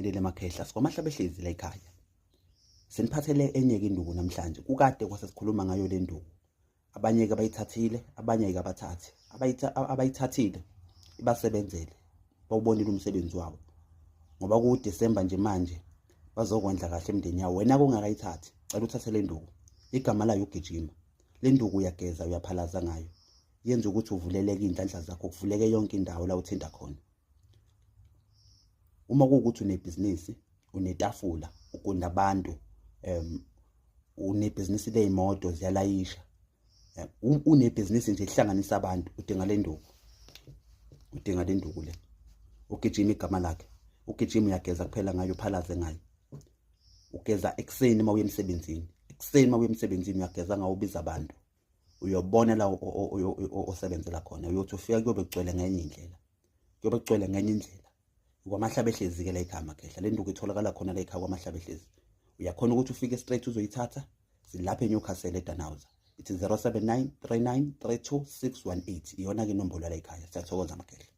Ngilele makhehla sikwamahlabehlezi la ekhaya. Siniphathele enye ke induku namhlanje. Kukade kwase sikhuluma ngayo le nduku. Abanye ke bayithathile, abanye ke abathathi. Abayithathile ibasebenzele. Bawubonile umsebenzi wabo. Ngoba ku December nje manje bazokondla kahle imndeni yawo. Wena kungakayithathi, cela uthathe le nduku. Igama layo ugijima. Le nduku uyageza uyaphalaza ngayo. Yenza ukuthi uvuleleke iy'nhlanhla zakho, kuvuleke yonke indawo la uthinta khona. Uma kuwukuthi unebhizinisi, unetafula, ugunda abantu, unebhizinisi ley'moto ziyalayisha, unebhizinisi nje ehlanganisa abantu, udinga le nduku, udinga le nduku le. Ugijima igama lakhe, ugijima uyageza kuphela ngayo, uphalaze ngayo. Ugeza ekuseni uma uya emsebenzini, ekuseni uma uya emsebenzini uyageza ngawo, ubiza abantu. Uyobona la osebenzela khona, uyothi ufika kuyobe kugcwele ngenye indlela, kuyobe kugcwele ngenye indlela. Kwamahlabehlezi-ke la ekhaya makhehla, le nduku itholakala khona la ekhaya kwamahlabehlezi. Uyakhona ukuthi ufike straight uzoyithatha, silapha eNewcastle eDanhauser. Ithi 079 39 32 618 iyona-ke inombolo la ekhaya. Siyathokoza makhehla.